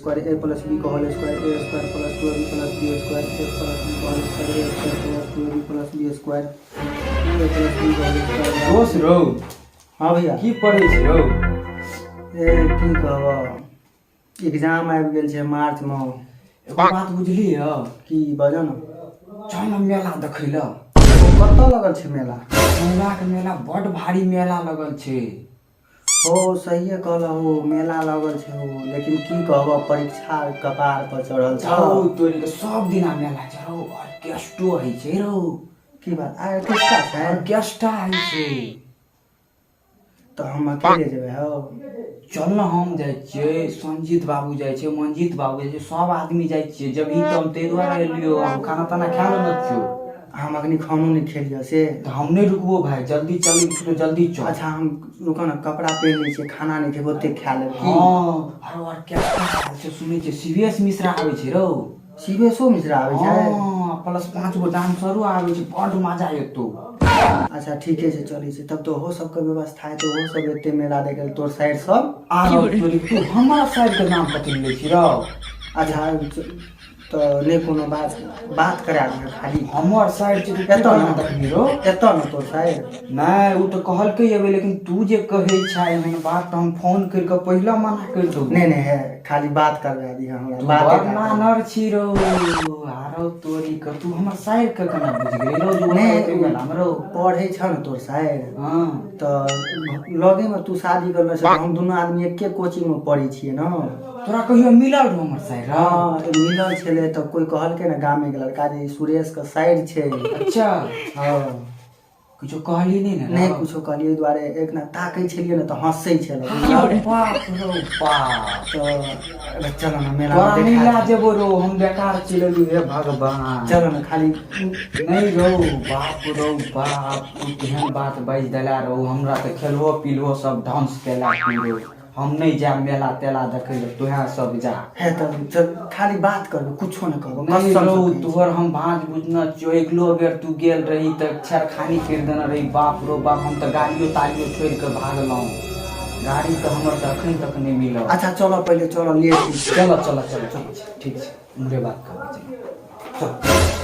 Square ए plus B का whole square A square plus two A B plus B square A plus B का whole square A square plus two A B plus B square A plus B का होल square. दोस्त रौ। हाँ भैया। की पढ़ै छी रौ? ए, की कहब, एग्जाम आबि गेल छै मार्च मे। एगो बात बुझली ह? की, बजऽ ने। चल ने मेला देखै लए। कतऽ लगल छै मेला? मेलाके मेला, बड भारी मेला लगल छै। हो, सहिए कहलह हो, मेला लगल छै हो, लेकिन की कहबह, परीक्षा कपार पर चढ़ल छौ। रौ तोरी के, सब दिना मेला छै रौ, ऑर्केस्ट्रो होइ छै रौ। की बात, आ ऑर्केस्ट्रा छै? ऑर्केस्ट्रा होइ छै। तऽ हम अकेले जेबै हौ? चल ने, हम जाइ छियै, संजीत बाबू जाइ छै, मंजीत बाबू जाइ छै, सब आदमी जाइ छियै। जब ई तऽ हम ताहि दुआरे एलियो, हम खाना ताना खा लेने छियौ। हम अखनी खानो नहि खेलियै से। तऽ हम नहि रुकबो भाय, जल्दी चलै छौ तऽ जल्दी चल। अच्छा, हम रुकऽ ने, कपड़ा पहिन लै छियै, खाना नहि खेबै, ओते खा लेबै की? हँ, आरो ऑर्केस्ट्रा आयल छै, सुनै छियै शिवेश मिश्रा आबै छै रौ। शिवेशो मिश्रा आबै छै? हँ, प्लस 5 गो डांसरो आबै छै, बड मजा एतौ। अच्छा, ठीके छै, चलै छै तब तऽ। ओहो सबके व्यवस्था हेतै, ओहो सब एतै मेला देखै लए, तोर साइड सब। आरो तोरी, तू हमर साइड के नाम कथी लै छी रौ? अच्छा, तऽ नहि कोनो बात, बात करा दिहऽ खाली। हमर साइड छै तऽ एतऽ केना ने। देखबही रौ? एतऽ ने तोर साइड? नहि, ओ तऽ कहलकै एबै, लेकिन तू जे कहै छै एहन बात तऽ हम फोन करि कऽ पहिले मना करि देबौ। नहि नहि, हे, खाली बात करवा दिहऽ हमरा। तू बाते बड़ टा करबा। नानर छी रौ, आरो तोरी के, तू हमर साइड के केना बुझि गेली रौ जे नहि। ओतऽ एतै मेलामे रौ? पढ़ै छौ ने तोर साइड? हँ। तऽ लगेमे तू शादी करने छ, हम दुनू आदमी एके कोचिंगमे पढ़ै छियै ने। तोरा कहियो मिलल रहौ हमर साइड रौ? हँ, मिलल छलै तऽ कोइ कहलकै ने गामेके लड़का जे ई सुरेशके साइड छै। अच्छा। हँ। किछो कहली नहि ने? नहि। रौ? कुछो कहलियै, ओहि दुआरे एक ना ताकै छलियै ने तऽ हँसै छलै। अरे बाप रौ बाप। तऽ चल ने मेला। तोरा नहि लए जेबो रौ, हम बेकार चलि एलहुँ, हे भगवान। चल ने खाली। नहि रौ, बाप रौ बाप, तू केहन बात बाजि देला रौ, हमरा तऽ खेलबो पिलबो सब ध्वंस केला तू रौ। हम नहि जायब मेला तेला देखै लए, तोहे सब जा। हे, तब चल, खाली बात करबै, कुछो नहि कहबै। नहि कसम रौ। से कहै छी। तोहर हम भाँज बुझने छियौ, अगिलो बेर तू गेल रही तऽ छेड़खानी करि देने रही, बाप रौ बाप, हम तऽ गाड़ियो ताड़ियो छोड़ि कऽ भागलहुँ, गाड़ी तऽ हमर तऽ अखन तक नहि मिलल। अच्छा चलो, पहिले चलो, लेट होइ छै। चलो चलो चलो, ठीक छै, ठीक छै, उम्हरे बात करबै, चलो चल।